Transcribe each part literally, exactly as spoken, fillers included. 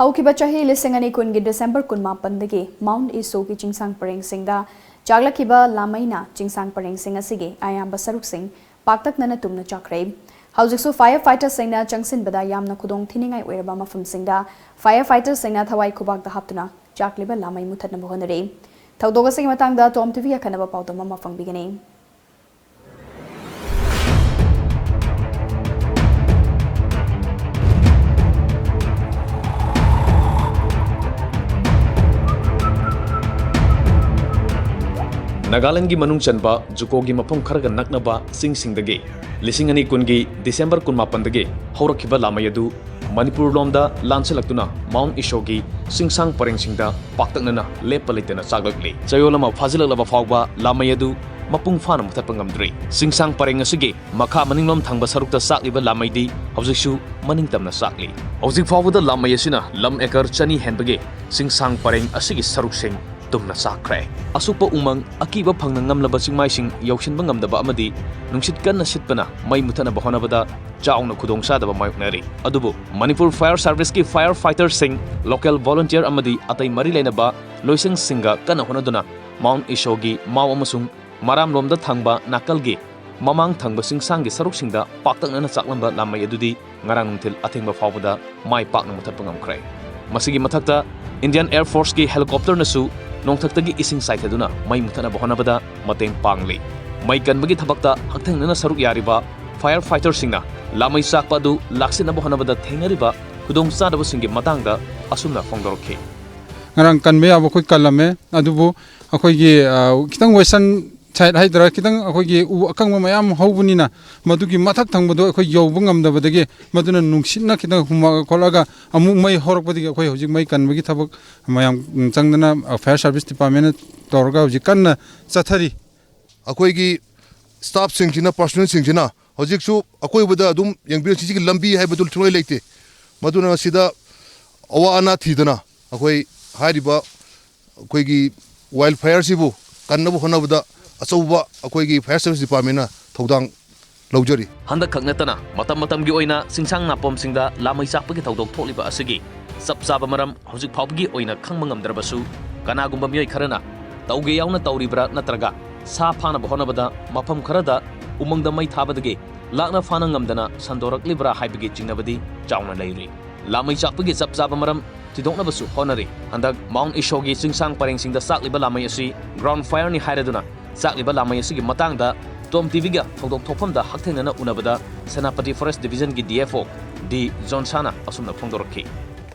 ꯍꯧꯈꯤꯕ ꯆꯍꯤ ꯂꯤꯁꯤꯡ ꯑꯅꯤ ꯀꯨꯟꯒꯤ ꯗꯤꯁꯦꯝꯕꯔ ꯀꯨꯟꯃꯥꯄꯟꯗꯒꯤ ꯃꯥꯎꯟꯠ ꯏꯁꯣꯒꯤ ꯆꯤꯡꯁꯥꯡ ꯄꯔꯦꯡꯁꯤꯡꯗ ꯆꯥꯛꯂꯛꯈꯤꯕ ꯂꯥꯃꯩꯅ ꯆꯤꯡꯁꯥꯡ ꯄꯔꯦꯡꯁꯤꯡ ꯑꯁꯤꯒꯤ ꯑꯌꯥꯝꯕ ꯁꯔꯨꯛꯁꯤꯡ ꯄꯥꯛꯇꯛꯅꯅ ꯇꯨꯝꯅ ꯆꯥꯛꯈ꯭ꯔꯦ꯫ ꯍꯧꯖꯤꯛꯁꯨ ꯐꯥꯌꯔ ꯐꯥꯏꯇꯔꯁꯤꯡꯅ ꯆꯪꯁꯤꯟꯕꯗ ꯌꯥꯝꯅ ꯈꯨꯗꯣꯡ ꯊꯤꯅꯤꯡꯉꯥꯏ ꯑꯣꯏꯔꯕ ꯃꯐꯝꯁꯤꯡꯗ ꯐꯥꯌꯔ ꯐꯥꯏꯇꯔꯁꯤꯡꯅ ꯊꯋꯥꯏ ꯈꯨꯕꯥꯛꯇ ꯍꯥꯞꯇꯨꯅ ꯆꯥꯛꯂꯤꯕ ꯂꯥꯃꯩ ꯃꯨꯊꯠꯅꯕ ꯍꯣꯠꯅꯔꯤ꯫ ꯊꯧꯗꯣꯛ ꯑꯁꯤꯒꯤ ꯃꯇꯥꯡꯗ ꯇꯣꯝ ꯇꯤꯚꯤ ꯑꯈꯟꯅꯕ ꯄꯥꯎꯗꯝ ꯑꯃ ꯐꯣꯡꯕꯤꯒꯅꯤ꯫ ꯅꯥꯒꯥꯂꯦꯟꯗꯒꯤ ꯃꯅꯨꯡ ꯆꯟꯕ ꯖꯨꯀꯣꯒꯤ ꯃꯐꯝ ꯈꯔꯒ ꯅꯛꯅꯕ ꯆꯤꯡꯁꯤꯡꯗꯒꯤ ꯂꯤꯁꯤꯡ ꯑꯅꯤ ꯀꯨꯟꯒꯤ ꯗꯤꯁꯦꯝꯕꯔ ꯀꯨꯟꯃꯥꯄꯟꯗꯒꯤ ꯍꯧꯔꯛꯈꯤꯕ ꯂꯥꯃꯩ ꯑꯗꯨ ꯃꯅꯤꯄꯨꯔ ꯂꯣꯝꯗ ꯂꯥꯟꯁꯤꯜꯂꯛꯇꯨꯅ ꯃꯥꯎꯟꯠ ꯏꯁꯣꯒꯤ ꯆꯤꯡꯁꯥꯡ ꯄꯔꯦꯡꯁꯤꯡꯗ ꯄꯥꯛꯇꯛꯅꯅ ꯂꯦꯞꯄ ꯂꯩꯇꯅ ꯆꯥꯛꯂꯛꯂꯤ꯫ ꯆꯌꯣꯜ ꯑꯃ ꯐꯥꯖꯤꯜꯂꯛꯂꯕ ꯐꯥꯎꯕ ꯂꯥꯃꯩ ꯑꯗꯨ ꯃꯄꯨꯡ ꯐꯥꯅ ꯃꯨꯊꯠꯄ ꯉꯝꯗ꯭ꯔꯤ꯫ ꯆꯤꯡꯁꯥꯡ ꯄꯔꯦꯡ ꯑꯁꯤꯒꯤ ꯃꯈꯥ ꯃꯅꯤꯡꯂꯣꯝ ꯊꯪꯕ ꯁꯔꯨꯛꯇ ꯆꯥꯛꯂꯤꯕ ꯂꯥꯃꯩꯗꯤ ꯍꯧꯖꯤꯛꯁꯨ ꯃꯅꯤꯡ ꯇꯝꯅ ꯆꯥꯛꯂꯤ꯫ ꯍꯧꯖꯤꯛ ꯐꯥꯎꯕꯗ ꯂꯥꯃꯩ ꯑꯁꯤꯅ ꯂꯝ ꯑꯦꯀꯔ ꯆꯅꯤ ꯍꯦꯟꯕꯒꯤ ꯆꯤꯡꯁꯥꯡ ꯄꯔꯦꯡ ꯑꯁꯤꯒꯤ ꯁꯔꯨꯛꯁꯤꯡ ꯇꯨꯝꯅ ꯆꯥꯛꯈ꯭ꯔꯦ꯫ ꯑꯁꯨꯛꯄ ꯎꯃꯪ, ꯑꯀꯤꯕ ꯐꯪꯅ ꯉꯝꯂꯕ ꯆꯤꯡꯃꯥꯏꯁꯤꯡ ꯌꯧꯁꯤꯟꯕ ꯉꯝꯗꯕ ꯑꯃꯗꯤ ꯅꯨꯡꯁꯤꯠ ꯀꯟꯅ ꯁꯤꯠꯄꯅ ꯃꯩ ꯃꯨꯊꯠꯅꯕ ꯍꯣꯠꯅꯕꯗ ꯆꯥꯎꯅ ꯈꯨꯗꯣꯡꯆꯥꯗꯕ ꯃꯥꯌꯣꯛꯅꯔꯤ꯫ ꯑꯗꯨꯕꯨ ꯃꯅꯤꯄꯨꯔ ꯐꯥꯌꯔ ꯁꯥꯔꯚꯤꯁꯀꯤ ꯐꯥꯌꯔ ꯐꯥꯏꯇꯔꯁꯤꯡ, ꯂꯣꯀꯦꯜ ꯚꯣꯂꯨꯟꯇꯤꯌꯔ ꯑꯃꯗꯤ ꯑꯇꯩ ꯃꯔꯤ ꯂꯩꯅꯕ ꯂꯣꯏꯁꯪꯁꯤꯡꯒ ꯀꯟꯅ ꯍꯣꯠꯅꯗꯨꯅ ꯃꯥꯎꯟꯠ ꯏꯁꯣꯒꯤ ꯃꯥꯎ ꯑꯃꯁꯨꯡ ꯃꯔꯥꯝꯂꯣꯝꯗ ꯊꯪꯕ ꯅꯥꯀꯜꯒꯤ ꯃꯃꯥꯡ ꯊꯪꯕ ꯆꯤꯡꯁꯥꯡꯒꯤ ꯁꯔꯨꯛꯁꯤꯡꯗ ꯄꯥꯛꯇꯛꯅꯅ ꯆꯥꯛꯂꯝꯕ ꯂꯥꯃꯩ ꯑꯗꯨꯗꯤ ꯉꯔꯥꯡ ꯅꯨꯡꯊꯤꯜ ꯑꯊꯦꯡꯕ ꯐꯥꯎꯕꯗ ꯃꯥꯏ ꯄꯥꯛꯅ ꯃꯨꯊꯠꯄ ꯉꯝꯈ꯭ꯔꯦ꯫ ꯃꯁꯤꯒꯤ ꯃꯊꯛꯇ Indian Air Forceꯀꯤ helicopterꯅꯁꯨ ꯅꯣꯡꯊꯛꯇꯒꯤ ꯏꯁꯤꯡ ꯆꯥꯏꯊꯗꯨꯅ ꯃꯩ ꯃꯨꯊꯠꯅꯕ ꯍꯣꯠꯅꯕꯗ ꯃꯇꯦꯡ ꯄꯥꯡꯂꯤ꯫ ꯃꯩ ꯀꯟꯕꯒꯤ ꯊꯕꯛꯇ ꯍꯛꯊꯦꯡꯅꯅ ꯁꯔꯨꯛ ꯌꯥꯔꯤꯕ ꯐꯥꯌꯔ ꯐꯥꯏꯇꯔꯁꯤꯡꯅ ꯂꯥꯃꯩ ꯆꯥꯛꯄ ꯑꯗꯨ ꯂꯥꯛꯁꯤꯟꯅꯕ ꯍꯣꯠꯅꯕꯗ ꯊꯦꯡꯅꯔꯤꯕ ꯈꯨꯗꯣꯡꯆꯥꯗꯕꯁꯤꯡꯒꯤ ꯃꯇꯥꯡꯗ ꯑꯁꯨꯝꯅ ꯐꯣꯡꯗꯣꯔꯛꯈꯤ꯫ ꯉꯔꯥꯡ ꯀꯟꯕ ꯌꯥꯕ ꯑꯩꯈꯣꯏ ꯀꯜꯂꯝꯃꯦ, ꯑꯗꯨꯕꯨ ꯑꯩꯈꯣꯏꯒꯤ, ꯑ, ꯈꯤꯇꯪ western side ꯍꯥꯏꯗ꯭ꯔꯥ, ꯈꯤꯇꯪ ꯑꯩꯈꯣꯏꯒꯤ ꯎ ꯑꯀꯪꯕ ꯃꯌꯥꯝ ꯍꯧꯕꯅꯤꯅ ꯃꯗꯨꯒꯤ ꯃꯊꯛ ꯊꯪꯕꯗꯣ ꯑꯩꯈꯣꯏ ꯌꯧꯕ ꯉꯝꯗꯕꯗꯒꯤ, ꯃꯗꯨꯅ ꯅꯨꯡꯁꯤꯠꯅ ꯈꯤꯇꯪ ꯍꯨꯝꯃꯛꯑ ꯈꯣꯠꯂꯒ ꯑꯃꯨꯛ ꯃꯩ ꯍꯧꯔꯛꯄꯗꯒꯤ ꯑꯩꯈꯣꯏ ꯍꯧꯖꯤꯛ ꯃꯩ ꯀꯟꯕꯒꯤ ꯊꯕꯛ ꯃꯌꯥꯝ, ꯎꯝ, ꯆꯪꯗꯅ, ꯑ, fire service departmentꯅ ꯇꯧꯔꯒ ꯍꯧꯖꯤꯛ ꯀꯟꯅ ꯆꯠꯊꯔꯤ꯫ ꯑꯩꯈꯣꯏꯒꯤ staffꯁꯤꯡꯁꯤꯅ, personnelꯁꯤꯡꯁꯤꯅ ꯍꯧꯖꯤꯛꯁꯨ ꯑꯀꯣꯏꯕꯗ ꯑꯗꯨꯝ ꯌꯦꯡꯕꯤꯔ, ꯁꯤꯒꯤ ꯂꯝꯕꯤ ꯍꯥꯏꯕꯗꯨ ꯁꯨꯡꯂꯩ ꯂꯩꯇꯦ꯫ ꯃꯗꯨꯅ ꯁꯤꯗ ꯑꯋꯥ ꯑꯅꯥ ꯊꯤꯗꯅ ꯑꯩꯈꯣꯏ ꯍꯥꯏꯔꯤꯕ ꯑꯩꯈꯣꯏꯒꯤ wildfireꯁꯤꯕꯨ ꯀꯟꯅꯕ ꯍꯣꯠꯅꯕꯗ ꯑꯆꯧꯕ ꯑꯩꯈꯣꯏꯒꯤ fire service departmentꯅ ꯊꯧꯗꯥꯡ ꯂꯧꯖꯔꯤ꯫ ꯍꯟꯗꯛꯈꯛ ꯅꯠꯇꯅ ꯃꯇꯝ ꯃꯇꯝꯒꯤ ꯑꯣꯏꯅ ꯆꯤꯡꯁꯥꯡ ꯅꯥꯄꯣꯝꯁꯤꯡꯗ ꯂꯥꯃꯩ ꯆꯥꯛꯄꯒꯤ ꯊꯧꯗꯣꯛ ꯊꯣꯛꯂꯤꯕ ꯑꯁꯤꯒꯤ ꯆꯞ ꯆꯥꯕ ꯃꯔꯝ ꯍꯧꯖꯤꯛ ꯐꯥꯎꯕꯒꯤ ꯑꯣꯏꯅ ꯈꯪꯕ ꯉꯝꯗ꯭ꯔꯕꯁꯨ, ꯀꯅꯥꯒꯨꯝꯕ ꯃꯤꯑꯣꯏ ꯈꯔꯅ ꯇꯧꯒꯦ ꯌꯥꯎꯅ ꯇꯧꯔꯤꯕ꯭ꯔꯥ ꯅꯠꯇ꯭ꯔꯒ ꯁꯥ ꯐꯥꯅꯕ ꯍꯣꯠꯅꯕꯗ ꯃꯐꯝ ꯈꯔꯗ ꯎꯃꯪꯗ ꯃꯩ ꯊꯥꯕꯗꯒꯤ ꯂꯥꯛꯅ ꯐꯥꯅ ꯉꯝꯗꯅ ꯁꯟꯗꯣꯔꯛꯂꯤꯕ꯭ꯔꯥ ꯍꯥꯏꯕꯒꯤ ꯆꯤꯡꯅꯕꯗꯤ ꯆꯥꯎꯅ ꯂꯩꯔꯤ꯫ ꯂꯥꯃꯩ ꯆꯥꯛꯄꯒꯤ ꯆꯞ ꯆꯥꯕ ꯃꯔꯝ ꯊꯤꯗꯣꯛꯅꯕꯁꯨ ꯍꯣꯠꯅꯔꯤ꯫ ꯍꯟꯗꯛ ꯃꯥꯎꯟ ꯏꯁꯣꯒꯤ ꯆꯤꯡꯁꯥꯡ ꯄꯔꯦꯡꯁꯤꯡꯗ ꯆꯥꯛꯂꯤꯕ ꯂꯥꯃꯩ ꯑꯁꯤ ꯒ꯭ꯔꯥꯎꯟ ꯐꯥꯌꯔꯅꯤ ꯍꯥꯏꯔꯗꯨꯅ ꯆꯥꯛꯂꯤꯕ ꯂꯥꯃꯩ ꯑꯁꯤꯒꯤ ꯃꯇꯥꯡꯗ ꯇꯣꯝ ꯇꯤꯚꯤꯒ ꯊꯧꯗꯣꯛ ꯊꯣꯛꯐꯝꯗ ꯍꯛꯊꯦꯡꯅꯅ ꯎꯅꯕꯗ ꯁꯦꯅꯥꯄꯇꯤ ꯐꯣꯔꯦꯁ ꯗꯤꯚꯤꯖꯟꯒꯤ ꯗꯤ ꯑꯦꯐ ꯑꯣ ꯗꯤ ꯖꯣꯟꯁꯥꯅ ꯑꯁꯨꯝꯅ ꯐꯣꯡꯗꯣꯔꯛꯈꯤ꯫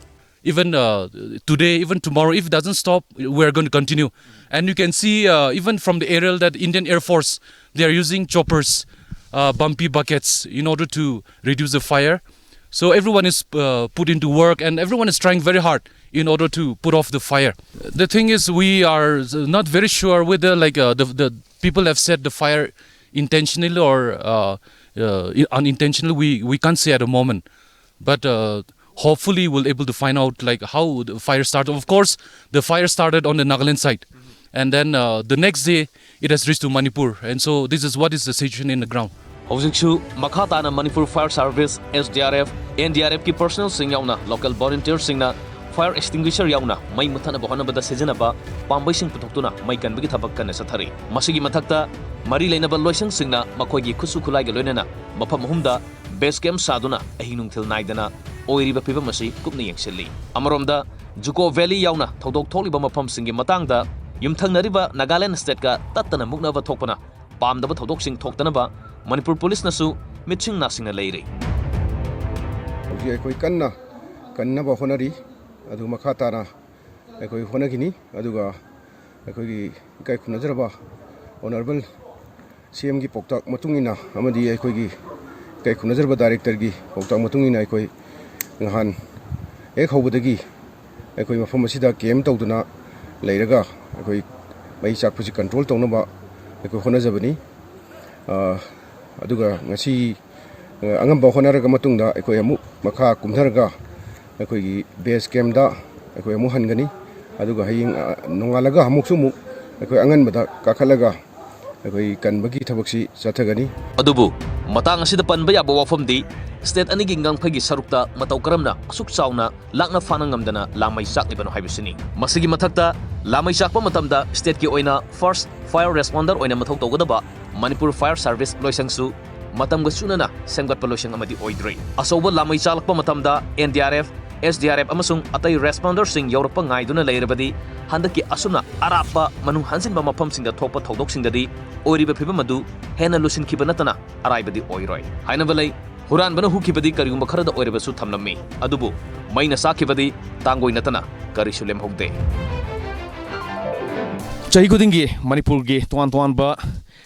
Even uh, today, even tomorrow, if it doesn't stop, we're going to continue. And you can see, uh, even from the aerial, that Indian Air Force, they are using choppers, uh, bumpy buckets, in order to reduce the fire. So everyone is uh, put into work, and everyone is trying very hard in order to put off the fire. The thing is, we are not very sure whether, like, uh, the, the people have set the fire intentionally or uh, uh, unintentionally. We, we can't say at the moment. But uh, hopefully we'll able to find out, like, how the fire started. Of course, the fire started on the Nagaland side, and then uh, the next day it has reached to Manipur. And so this is what is the situation in the ground. ꯍꯧꯖꯤꯛꯁꯨ ꯃꯈꯥ ꯇꯥꯅ Manipur fire service, S D R F, N D R ꯑꯦꯐꯀꯤ ꯄꯔꯁꯣꯅꯦꯜꯁꯤꯡ ꯌꯥꯎꯅ local ꯚꯣꯂꯨꯟꯇꯤꯌꯔꯁꯤꯡꯅ Fire ꯑꯦꯛꯁꯇꯤꯡꯒ꯭ꯋꯤꯁꯔ ꯌꯥꯎꯅ ꯃꯩ ꯃꯨꯊꯠꯅꯕ ꯍꯣꯠꯅꯕꯗ ꯁꯤꯖꯤꯟꯅꯕ ꯄꯥꯝꯕꯩꯁꯤꯡ ꯄꯨꯊꯣꯛꯇꯨꯅ ꯃꯩ ꯀꯟꯕꯒꯤ ꯊꯕꯛ ꯀꯟꯅ ꯆꯠꯊꯔꯤ꯫ ꯃꯁꯤꯒꯤ ꯃꯊꯛꯇ ꯃꯔꯤ ꯂꯩꯅꯕ ꯂꯣꯏꯁꯪꯁꯤꯡꯅ ꯃꯈꯣꯏꯒꯤ ꯈꯨꯠꯁꯨ ꯈꯨꯠꯂꯥꯏꯒ ꯂꯣꯏꯅꯅ ꯃꯐꯝ ꯑꯍꯨꯝꯗ ꯕꯦꯁ ꯀꯦꯝꯞ ꯁꯥꯗꯨꯅ ꯑꯍꯤꯡ ꯅꯨꯡꯊꯤꯜ ꯅꯥꯏꯗꯅ ꯑꯣꯏꯔꯤꯕ ꯐꯤꯕꯝ ꯑꯁꯤ ꯀꯨꯞꯅ ꯌꯦꯡꯁꯤꯜꯂꯤ꯫ ꯑꯃꯔꯣꯝꯗ, ꯖꯨꯀꯣ ꯚꯦꯂꯤ ꯌꯥꯎꯅ ꯊꯧꯗꯣꯛ ꯊꯣꯛꯂꯤꯕ ꯃꯐꯝꯁꯤꯡꯒꯤ ꯃꯇꯥꯡꯗ ꯌꯨꯝꯊꯪꯅꯔꯤꯕ ꯅꯥꯒꯥꯂꯦꯟ ꯁ꯭ꯇꯦꯠꯀ ꯇꯠꯇꯅ ꯃꯨꯛꯅꯕ ꯊꯣꯛꯄꯅ ꯄꯥꯝꯗꯕ ꯊꯧꯗꯣꯛꯁꯤꯡ ꯊꯣꯛꯇꯅꯕ ꯃꯅꯤꯄꯨꯔ ꯄꯨꯂꯤꯁꯅꯁꯨ ꯃꯤꯠꯁꯤꯡ ꯅꯥꯁꯤꯡꯅ ꯂꯩꯔꯤ꯫ ꯍꯧꯖꯤꯛ ꯑꯩꯈꯣꯏ ꯀꯟꯅ ꯀꯟꯅꯕ ꯍꯣꯠꯅꯔꯤ꯫ ꯑꯗꯨ ꯃꯈꯥ ꯇꯥꯅ ꯑꯩꯈꯣꯏ ꯍꯣꯠꯅꯈꯤꯅꯤ꯫ ꯑꯗꯨꯒ ꯑꯩꯈꯣꯏꯒꯤ ꯏꯀꯥꯏ ꯈꯨꯝꯅꯖꯔꯕ ꯑꯣꯅꯔꯦꯕꯜ ꯁꯤ ꯑꯦꯝꯒꯤ ꯄꯥꯎꯇꯥꯛ ꯃꯇꯨꯡ ꯏꯟꯅ ꯑꯃꯗꯤ ꯑꯩꯈꯣꯏꯒꯤ ꯏꯀꯥꯏ ꯈꯨꯝꯅꯖꯔꯕ ꯗꯥꯏꯔꯦꯛꯇꯔꯒꯤ ꯄꯥꯎꯇꯥꯛ ꯃꯇꯨꯡ ꯏꯟꯅ ꯑꯩꯈꯣꯏ ꯅꯍꯥꯟ ꯍꯦꯛ ꯍꯧꯕꯗꯒꯤ ꯑꯩꯈꯣꯏ ꯃꯐꯝ ꯑꯁꯤꯗ ꯀꯦꯝ ꯇꯧꯗꯨꯅ ꯂꯩꯔꯒ ꯑꯩꯈꯣꯏ ꯃꯩ ꯆꯥꯛꯄꯁꯤ ꯀꯟꯇ꯭ꯔꯣꯜ ꯇꯧꯅꯕ ꯑꯩꯈꯣꯏ ꯍꯣꯠꯅꯖꯕꯅꯤ꯫ ꯑ, ꯑꯗꯨꯒ ꯉꯁꯤ, ꯑ, ꯑꯉꯝꯕ ꯍꯣꯠꯅꯔꯒ ꯃꯇꯨꯡꯗ ꯑꯩꯈꯣꯏ ꯑꯃꯨꯛ ꯃꯈꯥ ꯀꯨꯝꯊꯔꯒ ꯑꯩꯈꯣꯏꯒꯤ ꯕꯦꯁ ꯀꯦꯝꯗ ꯑꯩꯈꯣꯏ ꯑꯃꯨꯛ ꯍꯟꯒꯅꯤ꯫ ꯑꯗꯨꯒ ꯍꯌꯦꯡ, ꯑ, ꯅꯣꯡꯉꯥꯜꯂꯒ ꯑꯃꯨꯛꯁꯨ ꯑꯃꯨꯛ ꯑꯩꯈꯣꯏ ꯑꯉꯟꯕꯗ ꯀꯥꯈꯠꯂꯒ ꯑꯩꯈꯣꯏ ꯀꯟꯕꯒꯤ ꯊꯕꯛꯁꯤ ꯆꯠꯊꯒꯅꯤ꯫ ꯑꯗꯨꯕꯨ ꯃꯇꯥꯡ ꯑꯁꯤꯗ ꯄꯟꯕ ꯌꯥꯕ ꯋꯥꯐꯝꯗꯤ, ꯁ꯭ꯇꯦꯠ ꯑꯅꯤꯒꯤ ꯉꯥꯡꯐꯩꯒꯤ ꯁꯔꯨꯛꯇ ꯃꯇꯧ ꯀꯔꯝꯅ ꯑꯁꯨꯛ ꯆꯥꯎꯅ ꯂꯥꯛꯅ ꯐꯥꯅ ꯉꯝꯗꯅ ꯂꯥꯃꯩ ꯆꯥꯛꯂꯤꯕꯅꯣ ꯍꯥꯏꯕꯁꯤꯅꯤ꯫ ꯃꯁꯤꯒꯤ ꯃꯊꯛꯇ, ꯂꯥꯃꯩ ꯆꯥꯛꯄ ꯃꯇꯝꯗ ꯁ꯭ꯇꯦꯠꯀꯤ ꯑꯣꯏꯅ ꯐꯥꯔꯁ ꯐꯥꯌꯔ ꯔꯦꯁꯄꯣꯟꯗꯔ ꯑꯣꯏꯅ ꯃꯊꯧ ꯇꯧꯒꯗꯕ ꯃꯅꯤꯄꯨꯔ ꯐꯥꯌꯔ ꯁꯥꯔꯚꯤꯁ ꯂꯣꯏꯁꯪꯁꯨ ꯃꯇꯝꯒ ꯆꯨꯅꯅ ꯁꯦꯝꯒꯠꯄ ꯂꯣꯏꯁꯪ ꯑꯃꯗꯤ ꯑꯣꯏꯗ꯭ꯔꯤ꯫ ꯑꯆꯧꯕ ꯂꯥꯃꯩ ꯆꯥꯛꯂꯛꯄ ꯃꯇꯝꯗ and D R F, S D R F ꯑꯃꯁꯨꯡ ꯑꯇꯩ ꯔꯦꯁꯄꯣꯟꯗꯔꯁꯤꯡ ꯌꯧꯔꯛꯄ ꯉꯥꯏꯗꯨꯅ ꯂꯩꯔꯕꯗꯤ, ꯍꯟꯗꯛꯀꯤ ꯑꯁꯨꯝꯅ ꯑꯔꯥꯞꯄ ꯃꯅꯨꯡ ꯍꯟꯖꯤꯟꯕ ꯃꯐꯝꯁꯤꯡꯗ ꯊꯣꯛꯄ ꯊꯧꯗꯣꯛꯁꯤꯡꯗꯗꯤ ꯑꯣꯏꯔꯤꯕ ꯐꯤꯕꯝ ꯑꯗꯨ ꯍꯦꯟꯅ ꯂꯨꯁꯤꯟꯈꯤꯕ ꯅꯠꯇꯅ ꯑꯔꯥꯏꯕꯗꯤ ꯑꯣꯏꯔꯣꯏ꯫ ꯍꯥꯏꯅꯕ ꯂꯩ, ꯍꯨꯔꯥꯟꯕꯅ ꯍꯨꯈꯤꯕꯗꯤ ꯀꯔꯤꯒꯨꯝꯕ ꯈꯔꯗ ꯑꯣꯏꯔꯕꯁꯨ ꯊꯝꯂꯝꯃꯤ, ꯑꯗꯨꯕꯨ ꯃꯩꯅ ꯆꯥꯛꯈꯤꯕꯗꯤ ꯇꯥꯡꯒꯣꯏ ꯅꯠꯇꯅ ꯀꯔꯤꯁꯨ ꯂꯦꯝꯍꯧꯗꯦ꯫ ꯆꯍꯤ ꯈꯨꯗꯤꯡꯒꯤ ꯃꯅꯤꯄꯨꯔꯒꯤ ꯇꯣꯉꯥꯟ ꯇꯣꯉꯥꯟꯕ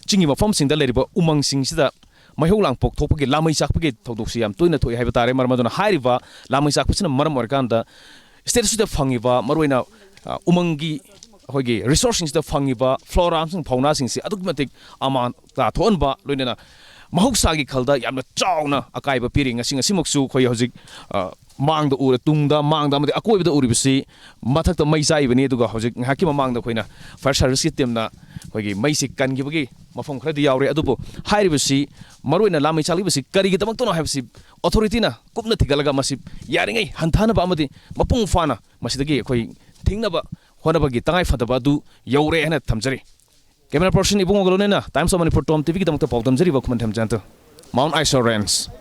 ꯆꯤꯡꯒꯤ ꯃꯐꯝꯁꯤꯡꯗ ꯂꯩꯔꯤꯕ ꯎꯃꯪꯁꯤꯡꯁꯤꯗ ꯃꯩꯍꯧ ꯂꯥꯡꯄꯣꯛ ꯊꯣꯛꯄꯒꯤ, ꯂꯥꯃꯩ ꯆꯥꯛꯄꯒꯤ ꯊꯧꯗꯣꯛꯁꯤ ꯌꯥꯝ ꯇꯣꯏꯅ ꯊꯣꯛꯏ ꯍꯥꯏꯕ ꯇꯥꯔꯦ꯫ ꯃꯔꯝ ꯑꯗꯨꯅ ꯍꯥꯏꯔꯤꯕ ꯂꯥꯃꯩ ꯆꯥꯛꯄꯁꯤꯅ ꯃꯔꯝ ꯑꯣꯏꯔꯀꯥꯟꯗ ꯁ꯭ꯇꯦꯠ ꯑꯁꯤꯗ ꯐꯪꯉꯤꯕ ꯃꯔꯨꯑꯣꯏꯅ, ꯑ, ꯎꯃꯪꯒꯤ ꯑꯩꯈꯣꯏꯒꯤ ꯔꯤꯁꯣꯔꯁꯁꯤꯡꯁꯤꯗ ꯐꯪꯉꯤꯕ ꯐ꯭ꯂꯣꯔꯥ ꯑꯃꯁꯨꯡ ꯐꯥꯎꯅꯥꯁꯤꯡꯁꯤ ꯑꯗꯨꯛꯀꯤ ꯃꯇꯤꯛ ꯑꯃꯥꯡ ꯑꯇꯥ ꯊꯣꯛꯍꯟꯕ, ꯂꯣꯏꯅꯅ ꯃꯍꯧꯁꯥꯒꯤ ꯈꯜꯗ ꯌꯥꯝꯅ ꯆꯥꯎꯅ ꯑꯀꯥꯏꯕ ꯄꯤꯔꯤ꯫ ꯉꯁꯤ ꯉꯁꯤꯃꯛꯁꯨ ꯑꯩꯈꯣꯏ ꯍꯧꯖꯤꯛ, ꯑ, ꯃꯥꯡꯗ ꯎꯔꯦ, ꯇꯨꯡꯗ, ꯃꯥꯡꯗ ꯑꯃꯗꯤ ꯑꯀꯣꯏꯕꯗ ꯎꯔꯤꯕꯁꯤ ꯃꯊꯛꯇ ꯃꯩ ꯆꯥꯛꯏꯕꯅꯤ꯫ ꯑꯗꯨꯒ ꯍꯧꯖꯤꯛ ꯉꯥꯏꯍꯥꯛꯀꯤ ꯃꯃꯥꯡꯗ ꯑꯩꯈꯣꯏꯅ ꯐꯥꯌꯔ ꯁꯥꯔꯚꯤꯁꯀꯤ ꯇꯤꯝꯅ ꯑꯩꯈꯣꯏꯒꯤ ꯃꯩꯁꯤ ꯀꯟꯈꯤꯕꯒꯤ ꯃꯐꯝ ꯈꯔꯗꯤ ꯌꯥꯎꯔꯦ꯫ ꯑꯗꯨꯕꯨ ꯍꯥꯏꯔꯤꯕꯁꯤ, ꯃꯔꯨꯑꯣꯏꯅ ꯂꯥꯃꯩ ꯆꯥꯛꯂꯤꯕꯁꯤ ꯀꯔꯤꯒꯤꯗꯃꯛꯇꯅꯣ ꯍꯥꯏꯕꯁꯤ ꯑꯣꯊꯣꯔꯤꯇꯤꯅ ꯀꯨꯞꯅ ꯊꯤꯒꯠꯂꯒ ꯃꯁꯤ ꯌꯥꯔꯤꯉꯩ ꯍꯟꯊꯍꯟꯅꯕ ꯑꯃꯗꯤ ꯃꯄꯨꯡ ꯐꯥꯅ ꯃꯁꯤꯗꯒꯤ ꯑꯩꯈꯣꯏ ꯊꯤꯡꯅꯕ ꯍꯣꯠꯅꯕꯒꯤ ꯇꯉꯥꯏꯐꯗꯕ ꯑꯗꯨ ꯌꯧꯔꯦ ꯍꯥꯏꯅ ꯊꯝꯖꯔꯤ꯫ ꯀꯦꯃꯦꯔꯥ ꯄꯔꯁꯟ ꯏꯕꯨꯡꯉꯣꯒ ꯂꯣꯏꯅꯅ Times of Manipur Tom T ꯚꯤꯒꯤꯗꯃꯛꯇ ꯄꯥꯎ ꯗꯝꯖꯔꯤꯕ ꯈꯨꯃꯟꯊꯦꯝ ꯖꯌꯟꯇ, ꯃꯥꯎꯟ ꯑꯥꯏꯁꯣ ꯔꯦꯟꯖ꯫